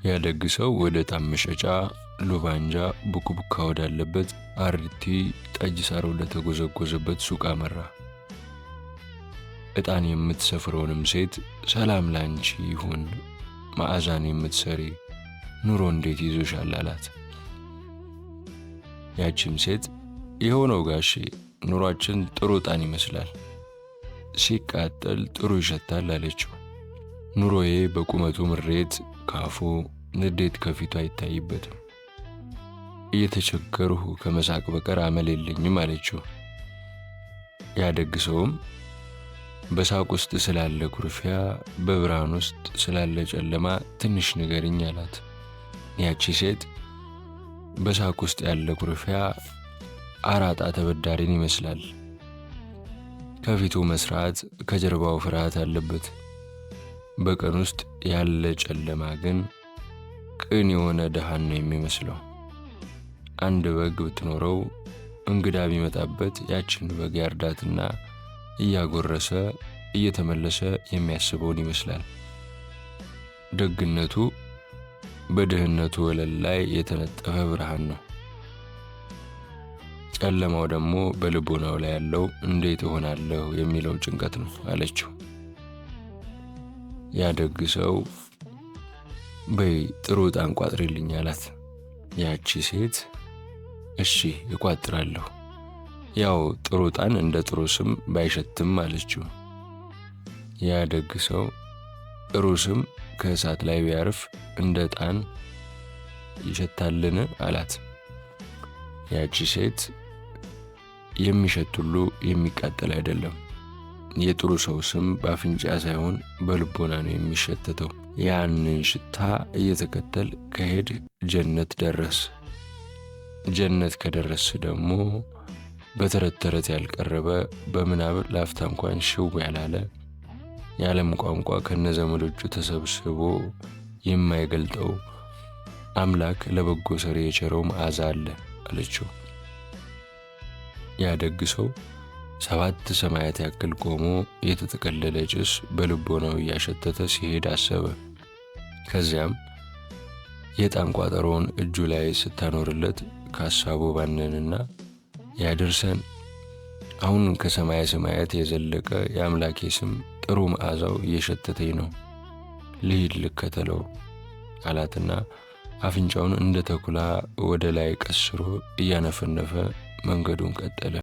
ያ ደግ ሰው ወደ ዕጣን መሸጫ ሉባንጃ ቡክቡካ ወዳለበት አርቲ ጠጅ ሳር ወደ ተጎዘጎዘበት ሱቅ አመራ። ዕጣን የምትሰፍረውንም ሴት ሰላም ላንቺ ይሁን፣ ማዕዛን የምትሰሪ ኑሮ እንዴት ይዞሻል አላት። ያቺም ሴት የሆነው ጋሼ ኑሯችን ጥሩ ዕጣን ይመስላል፣ ሲቃጠል ጥሩ ይሸታል አለችው። ኑሮዬ በቁመቱ ምሬት ካፉ ንዴት ከፊቱ አይታይበትም። እየተቸገርሁ ከመሳቅ በቀር አመል የለኝም አለችው። ያ ደግ ሰውም በሳቅ ውስጥ ስላለ ኩርፊያ፣ በብርሃን ውስጥ ስላለ ጨለማ ትንሽ ንገርኝ አላት። ያቺ ሴት በሳቅ ውስጥ ያለ ኩርፊያ አራጣ ተበዳሪን ይመስላል። ከፊቱ መስራት ከጀርባው ፍርሃት አለበት። በቀን ውስጥ ያለ ጨለማ ግን ቅን የሆነ ድሃን ነው የሚመስለው። አንድ በግ ብትኖረው እንግዳ ቢመጣበት ያችን በግ ያርዳትና እያጎረሰ እየተመለሰ የሚያስበውን ይመስላል። ደግነቱ በድህነቱ ወለል ላይ የተነጠፈ ብርሃን ነው። ጨለማው ደግሞ በልቦናው ላይ ያለው እንዴት እሆናለሁ የሚለው ጭንቀት ነው አለችው። ያ ደግ ሰው በይ ጥሩ ዕጣን ቋጥሪልኝ አላት። ያቺ ሴት እሺ እቋጥራለሁ፣ ያው ጥሩ ዕጣን እንደ ጥሩ ስም ባይሸትም አለችው። ያ ደግ ሰው ጥሩ ስም ከእሳት ላይ ቢያርፍ እንደ ዕጣን ይሸታልን አላት። ያቺ ሴት የሚሸት ሁሉ የሚቃጠል አይደለም። የጥሩ ሰው ስም በአፍንጫ ሳይሆን በልቦና ነው የሚሸተተው። ያንን ሽታ እየተከተል ከሄድ ጀነት ደረስ። ጀነት ከደረስ ደግሞ በተረት ተረት ያልቀረበ በምናብ ላፍታ እንኳን ሽው ያላለ የዓለም ቋንቋ ከነዘመዶቹ ተሰብስቦ የማይገልጠው አምላክ ለበጎ ሰሪ የቸረው መዓዛ አለ አለችው። ያ ደግ ሰው 7 ሰማያት ያክል ቆሞ የተጠቀለለ ጭስ በልቦናው እያሸተተ ሲሄድ አሰበ። ከዚያም የዕጣን ቋጠሮውን እጁ ላይ ስታኖርለት ከሀሳቡ ባነንና ያደርሰን አሁን ከሰማየ ሰማያት የዘለቀ የአምላኬ ስም ጥሩ መዓዛው እየሸተተኝ ነው፣ ልሂድ ልከተለው አላትና አፍንጫውን እንደ ተኩላ ወደ ላይ ቀስሮ እያነፈነፈ መንገዱን ቀጠለ።